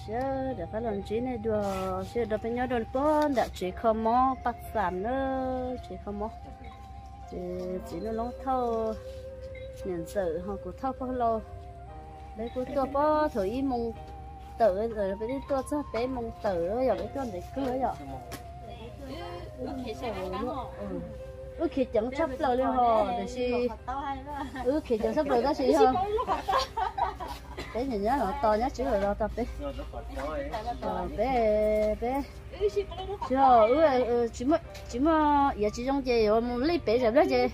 Sawv daws rov qab los ntsib nej dua, sawv daws peb nyob rau puag nram tsev kho mob Paj Xam na, tsev kho mob. Ces txiv Nuj Loob thauj niam ntxawm ho kuv thauj pog laus, peb kuj tuaj puag thaum ib moos tawm, peb twb tuaj txog peb moos tawm yom, peb tuaj ntev kawg yom. Wb khiav ceev tshaj plaws li hos, tiam sis wb khiav ceev tshaj plaws tab sis yog peb nyob nyob no tos nyob tswb lawm los tos peb. Peb, peb, tsis, tsis muaj iav tsis zoo ces yuav mus lij pem zam laj ces,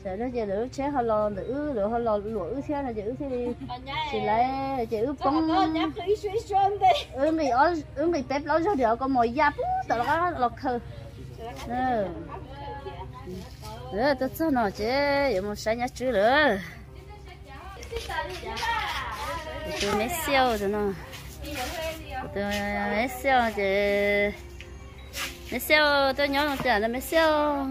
zam laj ces lawv lub tsheb ho los ntawm wb, lawv ho los luam wb thiab no ces wb thiaj li tsis laiv ces wb poob, wb nqis peb plaub zaug diam kaus mom ya pub tawm los khaws. Tuaj txog no ces yuav mus saib nyob tswb lawm. Kuv tus me xiauj no, kuv tus me xiauj ces, me xiauj tuaj nyob no tiag no me xiauj.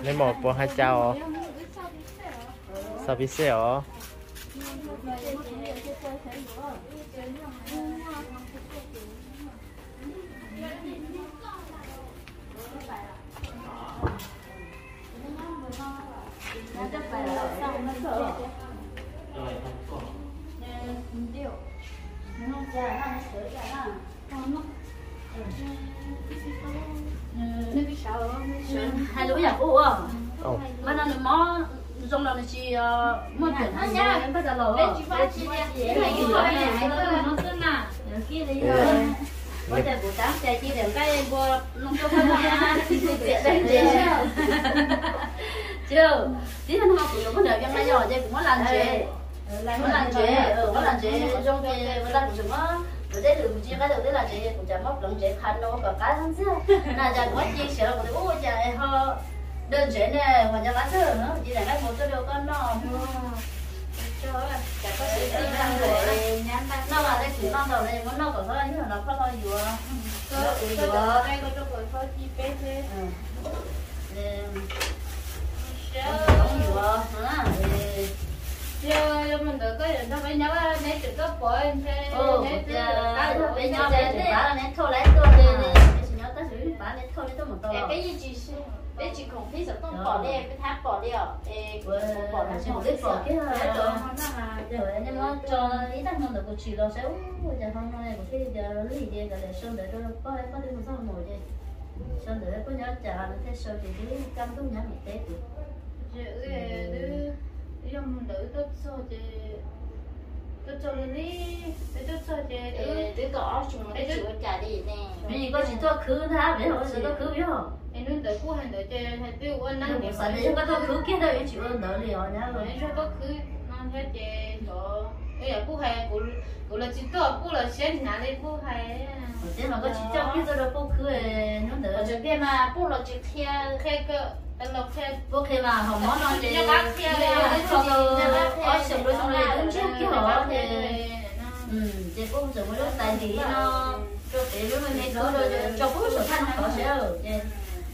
Nej mam pov hais cas os? Xav pis xej os. Hais lus yam ub ua, mas no nws mob zoo los nws tsis muaj cawm npaj tas los. Ua cas kuv tab cas ci liam nqaij npua loo tuaj pab no na, tib tug txiam dawb ntsev. Tib no kuv yuav muab nrad vias nqaij yos ces kuv muab las ntsev, muab las ntsev, muab las ntsev zoo ces ua tas kuv tseem muab kuv tej lwm kuv ci nqaij tau tej las ntsev kuv cas muab pleev ntsev qhav no kom qab ntxiag na cas kuv muab ci siav los kuv tias ua cas ho dawb ntsev ne, mas nco qab txawg no ci liam nqaij npua tuaj rau koj noj. Noj mas tej kuv noj ntau na muab noj kom txhob yog los phoj los yuav, yuav, yuav. Peb nyob peb tseem pab neb thauj laib tuaj, peb tsis nyob tab sis peb pab neb thauj tuaj mus tau. Peb tsis khoom pib xov tooj pom li, peb thab pom li os. Peb pom kiag, nej muab tso ib tag hmo ntawd kuv tsim los saib ua cas ho no kuv thiaj tias lig ces kav liam sau ntawv rau pog, pog twb mus txog mus ces sau ntawv pog nyob cas nws thiaj sau ces twb kaj ntug nyob Mes Teb kuv. Yog mus ntawd wb tuaj txog ces, tuaj txog li, peb tuaj txog ces twb kaum ob xyoos peb tsis ua cas li ne. Koj tsis tuaj khwv ntag, peb ho tuaj khwv yog. Es hnub ntawd kuj hais ntawd ces hais twb ua neeb, kuv xav tias yog koj tuaj khwv kiag ntag yuav tsis ua ntawd li os nyab. Tuaj khwv no thiab ces xyov, yam kuj hais, kuv los tsis tuaj kuj los siab hnav li kuj hais. Tias mas koj tsis coj kiag tuaj rau puj khwv hnub ntawd. Tias mas puj los tsis qhia, qhia, puj qhia mas hom mob no ces qhia, ob xyoos rau xyoo no twb ntsiag kiag hov ces, ces puj tseem muaj lub tais dim no rau pem lub me me kub rau tso puag saum thaj noob qhov seb ces,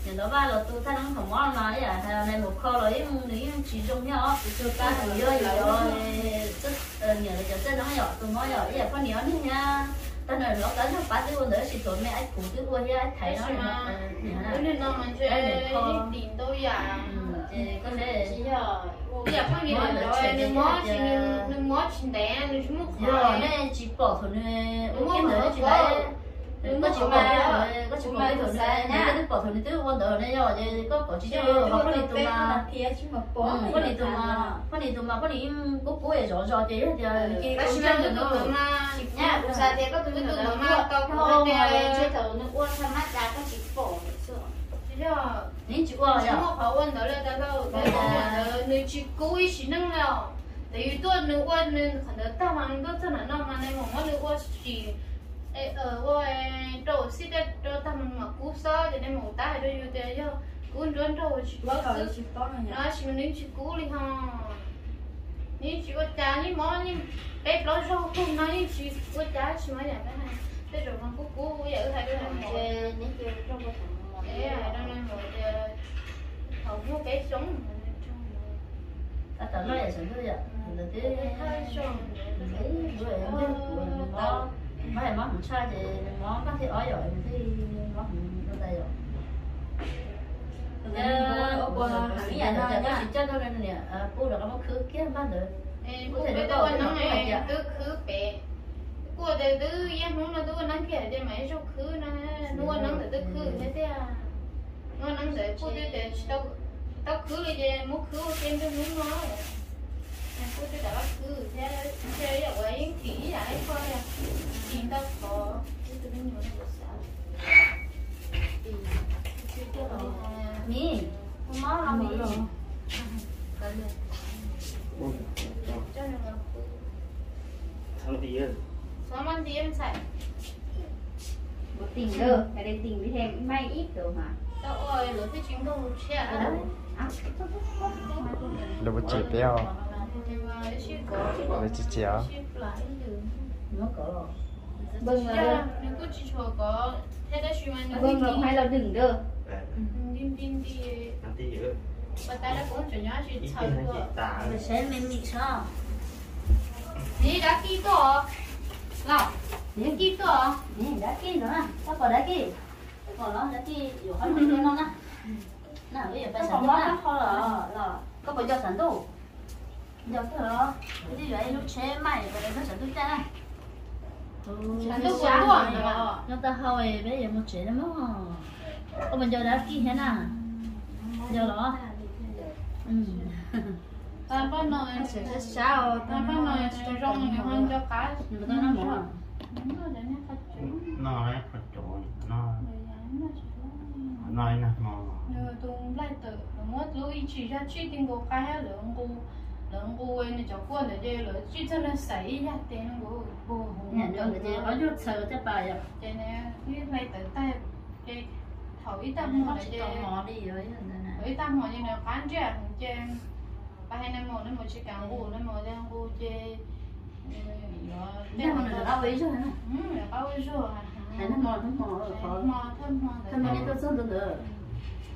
ces ntov vaj los tu thaj noob qhov mob no ib yam hais nais maum kho los ib mus nws yeej tsis zoo thiab os. Kuv yog yus niam lawv cov txawj noob yom, tus mob yom ib yam poj niam ob niag thiab. Tag no lov kav zog pab twb ua ntawd tab sis thaum me ab kuv twb ua thiab ab thaiv no. Ces koj saib, ib yam poj niam lawv tseem tias nws mob tsis ntev, nws tsis muaj qhov, nej tsis pom thaum nws ua kiag ntawd tsis laiv. Koj tsis pom kiag thaum, koj tsis pom kiag thaum nws, koj twb pom thaum nws twb ua ntawd ne yog ces koj pom tsis coj. Poj niam tus mas, poj niam tus mas, poj niam kub kub zov zov ces yog tias tab sis mas tus ntawd mas, tus ntawd mas tau kuv tias thaum nws ua tha mab cas koj tsis pom. Yog nws tsis ua, tsis muaj qhov ua ntawd li tas lauj, nws tsis kub ib sim neej li os. Ces yus tuaj nws ua nws qhov ntawd tag mas nws tuaj txog nram no mas nws mam muab nws ua sim, ua rau xib tej rau tag mas kub xwb ces nws mam tab hais rau yus tias yog Kub nruab nrog tsis paub xwb no, tsis mas nws tsis kub li ho. Nws tsis ua cas, nws mob peb plaub zaug kub no yeej tsis ua cas, tsis mas yam tej zaum no kub kub yam wb hais rau nws mus tias thaum muaj peb xyoo. Tab tom noj yam saum ntuj yom, ntawd twb ntxim, ntxim kuv nws mob, mob yam mob hmoov tshaj ces nws mob npaj thib ob yom, nws thiaj mob hmoov rau tas yom. Ua ua heev ib yam no, koj tsis coj tuaj rau niam pub rov qab muab khwb kiag npaj ntawd. Kuv peb twb ua neeb, twb khwb pem, kuj tias twb yaj hnub no twb ua neeb kiag tias mam ib zaug khwb no, hnub ua neeb ntawd twb khwb thiab tiag. Hnub ua neeb ntawd kuj twb tias tsis tau khwb li ces muab khwb ua ke nrog hnub no. Kuj twb rov qab khwb thiab, ntshe yam uas yeej thim ib yam li koj, thim ntau qhov. Mis, mob los mis. Ua tim lawm, cov tim li he maij ib tus mas. Lawv puas tsev peb os? Lawv tsis tsev os? Npawg los, npawg los hais los dwm ntawd. Saib me mis sob. Nws dab kij tuaj los, nws kij tuaj, nws dab kij ntawd na, koj pom dab kij, koj pom los dab kij yuav qhob noom tuaj noj na. Na wb yuav pais saum ntuj na. Koj puas nco saum ntuj? Nco kawg los, wb twb yuav ib lub tsheb maij yuav pais nrog saum ntuj caij na. Nyob taub hau peb yuav mus tsev na mog. Koj puas nco dab kij thiab na? Nco los? Tau paj no, tau paj no tsis tau zoo nws ho nco qab. No, no, tus nplaig tawm muab lub ib tsig zog tsij ti nkaus qab thiab lawv nqus, lawv nqus nws cov kua ntawd ces lawv tsij txog nws xaiv ib yam tes nkaus puag hauv ntawd ces qhov ncauj txhaws caj pas yom. Ces nws ib nplaig tawm tag ces thaum ib tag hmo ntawd ces, thaum ib tag hmo ces nws qab ntsiag ces pab hais nws mus, nws mus tsis kam nqus, nws mus nqus ces yuav qab ua zog. Hmo, hmo, thawj hmo ntawd,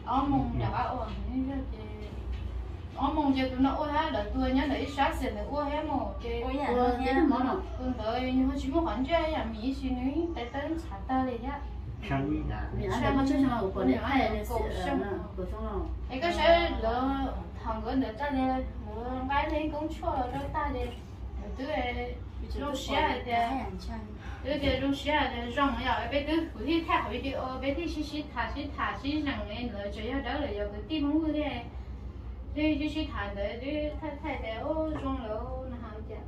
ob moos rov qab ua, ces ob moos ces tus no ua thiab lawv tus nyob ntawm ib sab xwm ntawd ua thiab mus ces tus ntawd nws ho tsis muaj qhov ntsiag yam mis ib sis nws tais tawb ntxhav tag li thiab. Es koj saib lawv thaum nkawd ntawd tag ces lawv nqa ib leeg koob tshuaj los rau tag ces lawv twb zoo siab hais tias, twb tias zoo siab hais tias zoo yom, peb twb kuv thiaj thaij qhov video peb thiaj sib sib tham sib tham sib zeem li ntawd, tsuas yog dawb lawm yog kwv tij Hmoob Vwj thiaj, twb sib sib tham ntawd twb thaij thaij tias zoo lawm no hais tias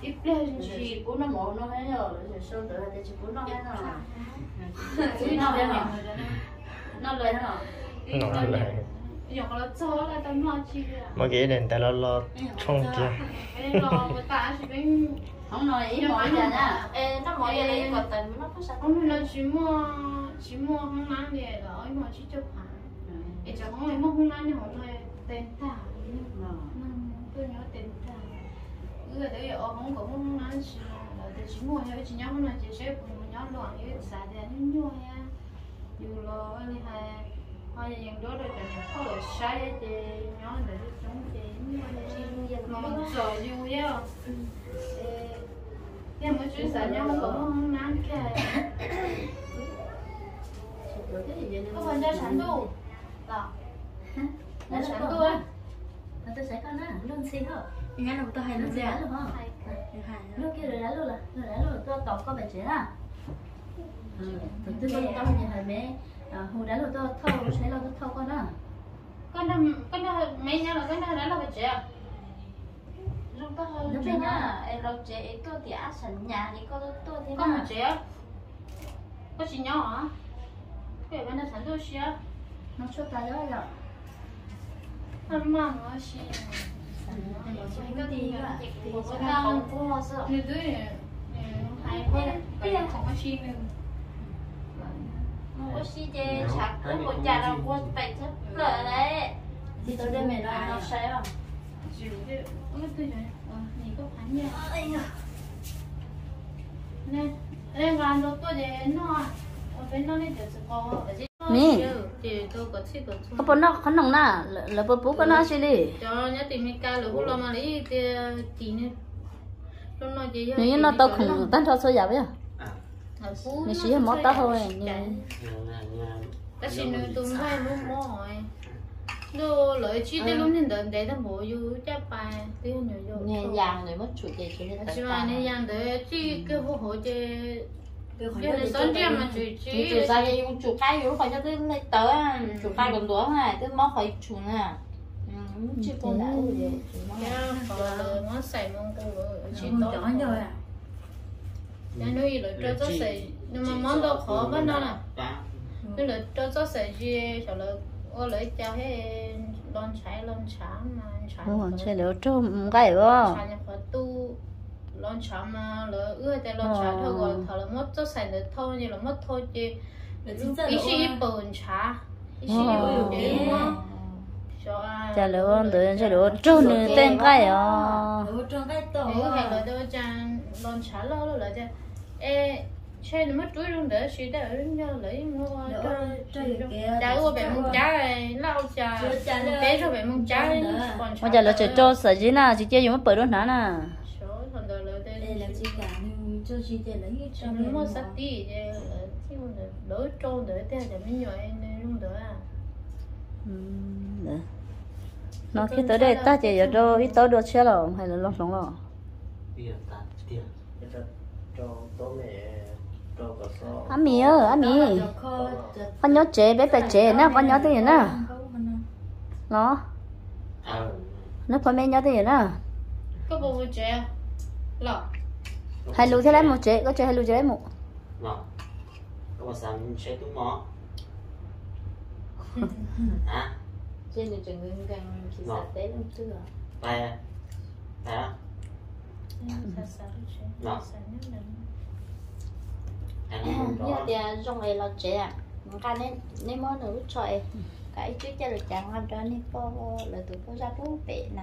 ib pliag tsis pub noj mov no thiab, sau ntawd hais tias tsis pub noj thiab no. Tsis noj thiab no. Noj lawm thiab no. Noj lawm. Muab kiag ib daim ntawv los los tshooj kiag. Hoob no ib hmos cas na, noj mov no tsis muaj, tsis muaj hoob nab li los ib hmos tsib caug phav. Es cov hoob muaj hoob nab li hauv no tes ntag, tuaj nyob tes ntag. Wb tias wb yuav ua hoob kom muaj hoob nab tsis, lawv tias tsis muaj, yog wb tsis nyob hoob no ces seb puas mus nyob luam, wb xav tias nyuaj nyuaj thiab. Yus los li hais, ho yeej duab rau cov niam phauj lawv saib ces nyob ntawd coob ces nyuaj, tsis zoo mus txom yus thiab. Thiaj muaj tswv xav nyob kom muaj hoob nab kiag. Koj puas nco tshav ntuj los? Nco tshav ntuj. Tus saib koj na, luag ntxhi hos. Luag kiag lawv dab laug, lawv dab laug tuaj tos koj pem tsev na. Thaum twg koj tau ces hais me, hu dab laug tuaj thauj, saib loj tuaj thauj koj na. Koj nrog me nyob los koj nrog dab laug pem tsev? Zoo tau hau tsev na, es laus tsev es tuaj tias ab sam nyas li koj tuaj tuaj thiab. Koj mus tsev, koj tsis nyob os? Koj yuav pab nrog tshav ntuj siab. No tshuaj tas lawm yom. Maj maj mus ua si. Nws twb hais tias khoom ua si nws. Ua si ces tshav kub ua cas los kua pem txhab plaws lawm. Tsis tau de me no no saib os. Nqa ntau tuaj ces noj, peb noj nej cov txiv qos. Mis, koj puas noj qhob noom na? Lawv puas pub koj noj tsi li? Nws yeej noj tau khoom tag nrho txhua yam yog. Nws tsis yog mob taub hau. Tab sis nws tus nqaij mob mob, ntuj, lawv tsib tej lub niag ntawd ntev tag npaum yus caj pas twb yog nyuam yaus. Niag yas ntawd muab tshum ces tsis, tsis mas niag yas ntawd txij kiag hauv hauv ces yog nws txhob ntsiag mas tsis, tsis tsum xav tias yus tsum qab yus lub qhov ncauj twb hle tawv, tsum qab kom ntuav na twb mob qhov tshum na. Tsis pom ntawd, qhov lawv muab xaim mus nqus tsis tau. Nws lawv rau txoj xaim, nws mas mob ntau qhov pab no na. Nws lawv rau txoj xaim zis xyov lawv ua lawv cas los ntshav los ntshav mas ntshav, ntshe lawv raug nqaij os. Ntshav nyuam qhuav tu los ntshav mas lawv wb hais tias los ntshav dhau kom thaum lawv muab txoj xaim ntawd thau ces lawv muab thau ces ib sij ib pawg ntshav, ib sij ib pawg ces muab. Cas lawv ua ntawd ntshe lawv ua raug nws tej nqaij os. Wb hais lawv tias ua cas los ntshav loj loj lawv tias es ntshe nws muab rub zoo ntawd sis tej lawv yeej muab ua raug. Cas wb ua pem Moos Cab laj ua cas peb zaug pem Moos Cab pom ntshav. Ua cas lawv tseem rau xaim zis na tsis cia yus muab pawg dua hnav na. Muaj xab tib ces lawv rau ntawd tiag cov me nyuam zoo ntawd. No kiag tau dej tag ces yuav rau ib taub dua tshiab los hais lawv los hloov los. Ab Mis, Ab Mis, koj nyob tsev peb pais tsev na, koj nyob twj ywm na. Los, neb phob meb nyob twj ywm na. Hais lus thiab lawv mus tsev, koj tsev hais lus tsev lawv mus. Yog tias zoo es los tsev, nqa neb muab nws lub tsho es kom ib tswb coj lawv cav nqa rau nej poj lawv tus poj zaj pub pem na.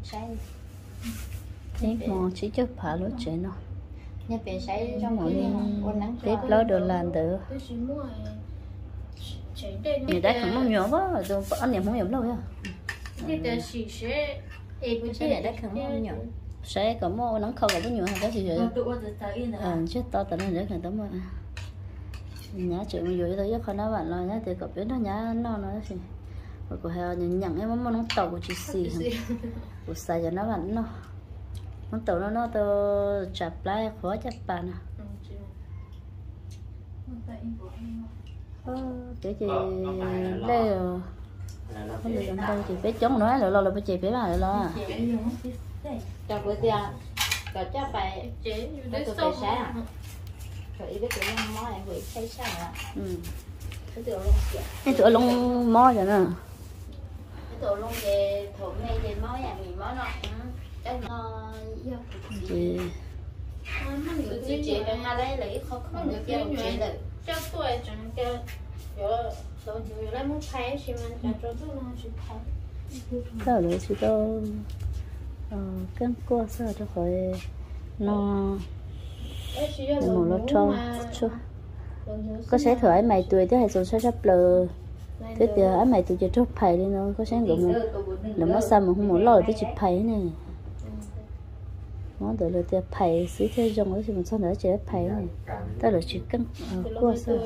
Saib, ib hmo tsib caug phav lub tsev no, peb plaub dollar ntawd. Niam dab kheev muaj me nyuam, ob niam Hmoob yuav Nplog yog. Saib kom muaj ua neeb kho kom pub nyuam tab sis ntsiag to tas no dab kheev tau muaj. Nyab tseem mus yuav tau ib qho nab vam los nyab tias kom peb nrog nyab noj no tab sis kuv hais nyeem nyeem muaj muaj noob taum kuv tsis xis, kuv xav cov nab vam noj. Noob taum no noj tau tsam plab qhuav caj pas no. Peb ces lej, ces peb coob no lawv los lawv puas cem peb mas lawv los. Cov kuv tias kom coj pais, tus pais saib, ib peb tus mob mob, ib thaij sab. Tus ua loo mob cov na. Tau lawv tsis tau keeb kuaj xwb rau qhov no, mus los rho tshuaj. Koj saib thaum ab mais tus twb hais txaus sab sab plaws, twb tias ab mais tus ces raug phais li no, koj saib nkawd mus, lawv muab xa mus hu mus loj lawv twb tsis phais ne. Muab ntawd lawv tias phais xwb thiaj zoo, tab sis mus txog ntawd tsis phais ne, tab lawv tsis keeb kuaj xwb.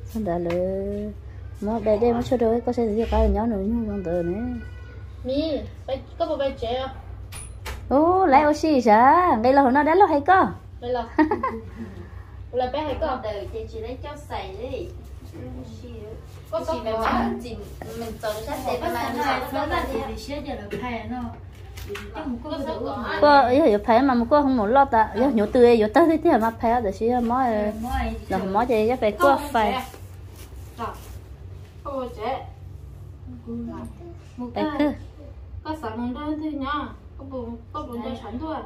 Txog ntawd lawv muab dai dej muab tshuaj rau, koj saib tus twb qab nyob nws nyuj zoo ntawd ne. Ub, laiv ua si sav, nqis los hauv no dab laug hais koj. Kuaj yog yuav phais mas mus kuaj hoo maum loj tas, yog hnyuv tws yuav tawg tiag tiag mas phais, tab sis yog mob, los mob ces yog pais kuaj fais. Pais kawg. Koj xav mus nrog leej twg nyob? Koj puas nrog Tshav Ntuj?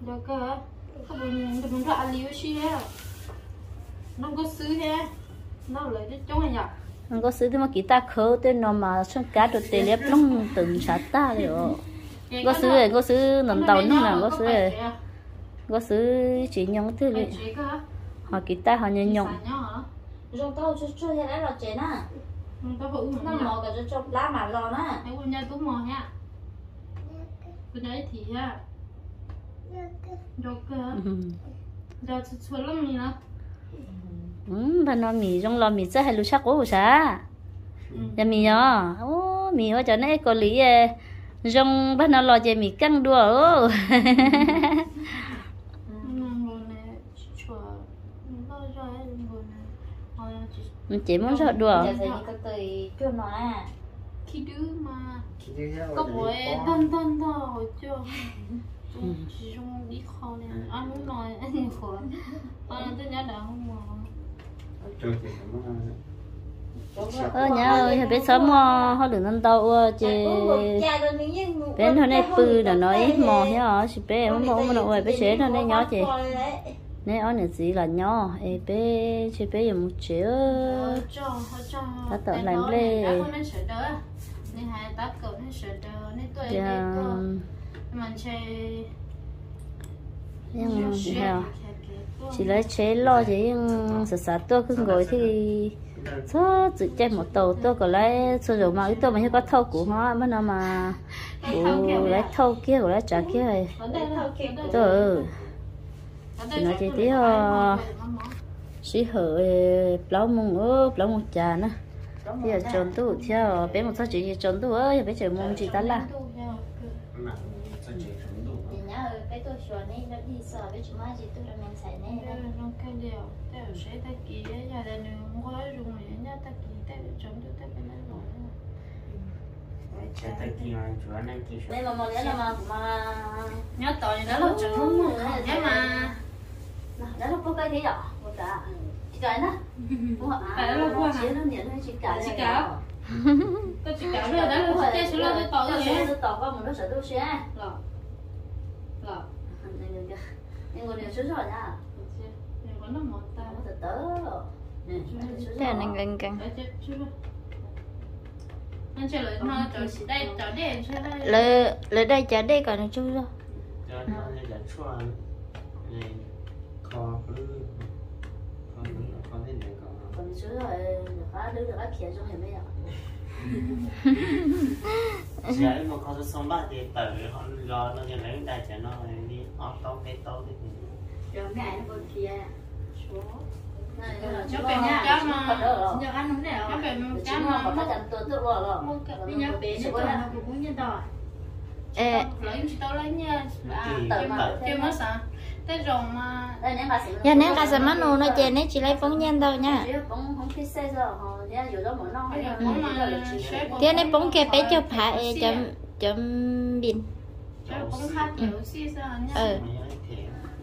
Nrog kawg. Koj puas mus nrog A Lis ua si? Nkauj Xwb thiab muaj kiv taj khawb tej no mas tsheej kab rau tes liab ploog tawm ntshav tag li os. Nkauj Xwb, Nkauj Xwb ntaus ntaus nug na Nkauj Xwb. Nkauj Xwb tsis nyoo twg li, ho kiv taj ho nyoo nyoo. Npag no Mim zoo los Mim txawj hais lus tshaj qub sav. Yog Mim yog, Mim ua cov neb Kaus Lim zoo, npag no los ces Mim keej dua. Ces muab zog dua. Nyab, yog peb txhob muaj hauj lwm ntau ntau ua ces peb nrog nej pw ntawm no ib hmos thiab os, sis peb muaj muaj no ua peb tsev nrog nej nyob ces neb ob niam txiv los nyob es peb tsev peb yuav mus tsev. Tab tom hlais nplej. Tsis lawv tsheb loj ces yeej xav xav tuaj kawg nkaus thiaj li txhob txwm caij mus tau tuaj kom lawv txhua zaus mas wb tuaj mas yog koj thauj kuv ho, npaj no mas kuv lawv thauj kiag kuv lawv tsav kiag. Tuaj, tam no ces twb yog sij hawm plaub moos, plaub moos cas na, twb yuav tsaus ntuj thiab. Peb mus txog tsev ces tsaus ntuj, yog peb tseem mus ntsis tab laj. Nyob tos dab laug tseem muaj muag nyob mas. Dab laug puag koj thiab yom? Tsis kam na. Tsis kam. Koj tsis kam los dab laug tsis caij suav loj tuaj tos wb. Tos koj mus rau saum ntuj siab. Los. Tej nkees nkees. Lawv daij cov dej kom nws tsaug zog. Tsis yog wb mus kho xov xwm npaj ces tawm los no ces lawv daij cov no li ob taub peb taub xwb. Yog neb nqa xam mab nus no ces neb tsis laib poob nyiaj ntau nyab. Thiab neb poob kiag peb caug phav es cov npis.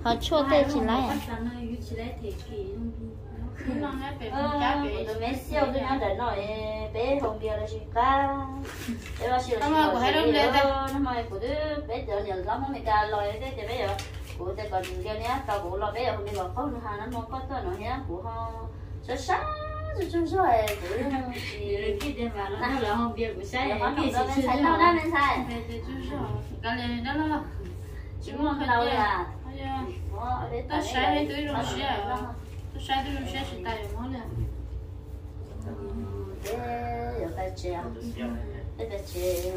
Ho tshuaj tej tsis laib. Kuv tus me xiauj twb nyob ntawm no, peb haus npias los tsis qab. Peb ua si los tsis qab. Nag hmo kuv twb peb cov niam hlob Hmoob Meskas los tej ces peb yuav, kuv tias kom nws ntiav niab tos kuv los peb yuav haus npias kom qaug nws has nag hmo koj tuaj no thiab kuv ho sab sab tsuag tsuag zog kuv yeej tsis Tsis muaj ntau li. Tsis muaj ntau li. Tuaj saib twb zoo siab, tuaj saib twb zoo siab tsis tas yuav muab li. Peb yuav pais tsev, peb pais tsev,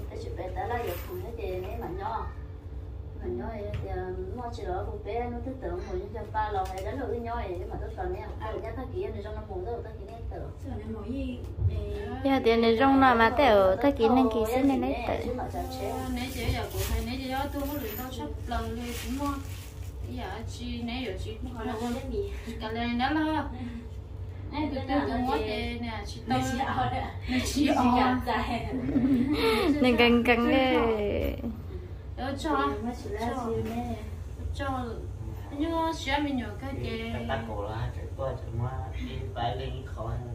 peb tsis pem tab laj yuav khoom thiab ces neb mam nyob. Mam nyob tias muaj tsis los hu peb hnub twg tawm mus, yog cov pa los hais dab laug wb nyob es mam tuaj tos neb. Nyab tag kis yog nws zoo no mus, tag kis neb tawm. Yog tias nws zoo no mas tej zaum tag kis neeg kis xwb nej neb tawm. Neb ces yog kuv hais neb ces yog tus hauj lwm ntau tshaj plaws li, tsis muaj ib yam tsis neb yuav tsis kam li dab laug. Neb tus twg tus muab ces nws tsis tau, nws tsis, nws nkees nkees li. Ua tsaug, ua tsaug, nyuaj siab me nyuam kawg ces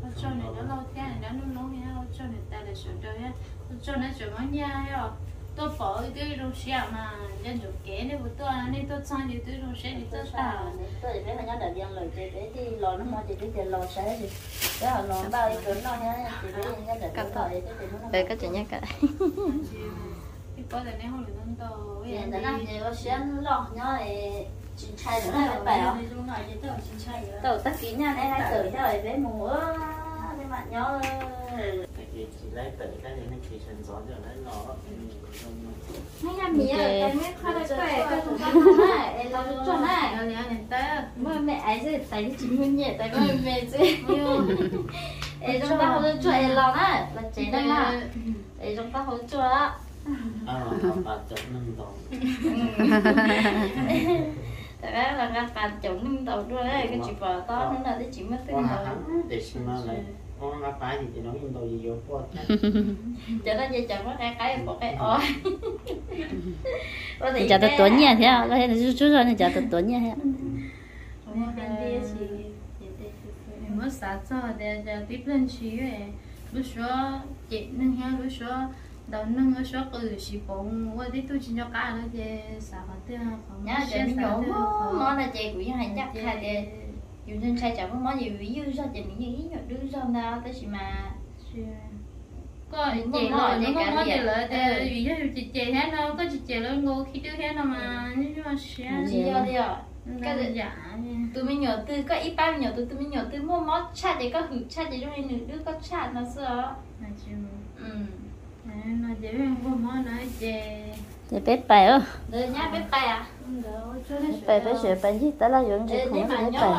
ua tsaug niam dab laug thiab niam dab hnub noob thiab ua tsaug niam tais lawv sawv daws thiab ua tsaug neb tseem muab nyiaj thiab os. Tuaj pom twb zoo siab mas, nco ntsoov kev nej puas tuaj, nej tuaj txog ces twb zoo siab ces tuaj tag. Tuaj ces peb ho nyob nram Vias lawm ces peb thiaj los no hmo ces peb tias los saib, peb ho los npaj ib pluag noj thiab ces peb nyob nram Vias lawm ces peb tias hnub no peb koj tseem nyob ka. Ib pob tias nej hauj lwm ntau ntau, ntawm no ces ua siab loj nyob tsis ntshai lawm na peb pais os. Tau tag kis nyaj neb laib tawm thiab peb mus, peb mam nyob. Neb yog miv, tais muaj qhov koj es koj zoo nkauj na, es los tsuag na. Muaj me aiv xwb, tais tsis muaj nyiaj, tais muaj me xwb. Es zoo nkauj hauv tsuag es los na, los tsev na, es zoo nkauj hauv tsuag. Tais nqa qas caum neeg ntaus dua, koj tsis pom tau hnub no twb tsis muaj twg ntaus. Cov no ces cov muab qai qaib pom qai os. Cov tuav tuav nyiaj thiab, koj thiab nws tsuj tsuag nws cov tuav tuav nyiaj thiab. Muab xav txog tias cov tib pliag ntshis lub suab cem neeg thiab lub suab ntaus neeg lub suab qw siv poov ua tib tug tsis nco qab no ces xav qhov twg qhov nyab siab cov me nyuam xav twg qhov mob no ces kuv yeej hais ncaj qha tias yus ntshai ntshai tsam muaj mob ces yus ywj zog ces nws yeej ib nyuag dub zog ntag tab sis mas koj cem los nws muaj mob ces lawv tias vim yog yus cem cem thiab no, koj tsis cem lawv nkaus khib dub thiab no mas nyuaj siab. Tsis yog li os. Tus me nyuam twg, koj ib pab me nyuam twg, tus me nyuam twg muaj mob tshaj ces koj hwm tshaj ces zoo li nws dub koj tshaj no xwb os. Ces peb pais, peb pais peb sawv pais ncig tab laj yuav ntsis khoom peb pais.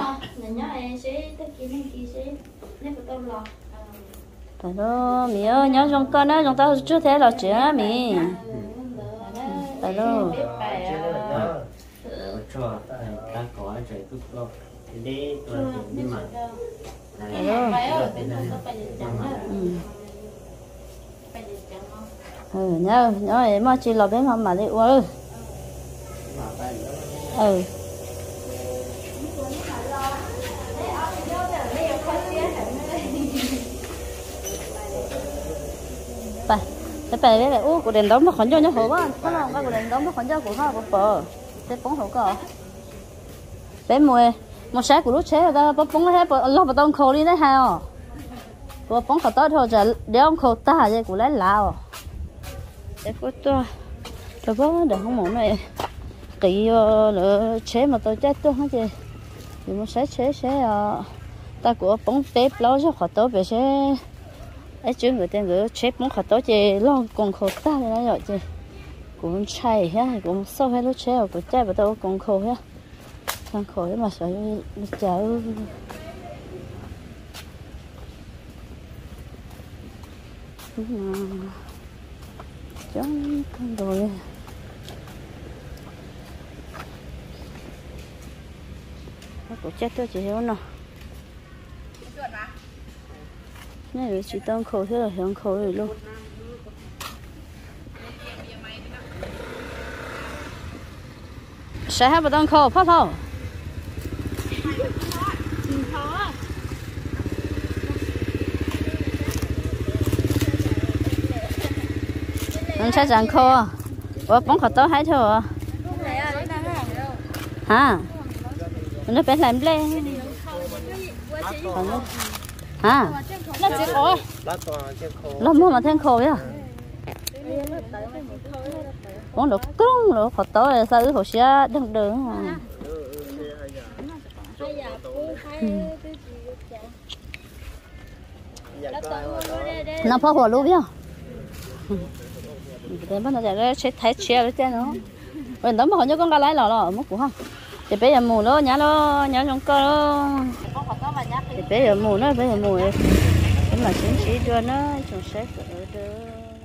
Pais lauj miv, nyob zoo koj na, zoo tau tsuag thiab los tsev na miv. Pais lauj. Nyob, nyob muaj tsis los peb mam mam li ua. Peb pais, peb pais ub, kuv daim ntaub npog qhov ncauj nyob hauv, koj los nqa kuv daim ntaub npog qhov ncauj kuv ho puas pom, tej poob hauv ko. Peb mus, mus saib kuv lub tsheb poob poob thiab, log puas tau nkhaus li nej hais os. Kuv poob qhov taub dhau tsam diab nkhaus tag ces kuv laib lav os. Peb kuj tuaj rau pab daim hoob mom no, qiv lawv tsheb mas tau caij tuaj no ces kuv mus saib tsheb seb os. Tag kuv ua poob peb plaub zaug qhov taub pem seb, ib tsoom nkawd tias nkawd tsheb poob qhov taub ces log koos nkhaus tag li no yom, ces kuv ntshai thiab kuv mus xauj thiab lub tsheb uas kuv caij puas tau ua koos nkhaus thiab. Tag nkhaus thiab mas xyov li cas. Coob kawg nkaus li. Kuv caij tuaj ces ua no. Nej tsis tau nkhaus thiab los xyov nkhaus li lauj. Saib hab puas tau nkhaus phoj hlau. Ntshai tsam nkhaus, ua poob qhov taub haib dhau. Ha, nrog peb hlais nplej. Ha, los muag mas thiaj nkhaus yog. Poob nraum koog lawm qhov taub, xa wb hauv siab deeg daws. No phoj huam lub yog. Tsheb thaib tshiab lub caij no. Ntawd muab qhov ncauj koj nqa laib los los muab kuv ho. Ces peb yuav mus lauj, nyab lauj, nyob zoo koj lauj. Ces peb yuav mus na, peb yuav mus, peb mam sib ntsib dua na, tsoom saib sawv daws.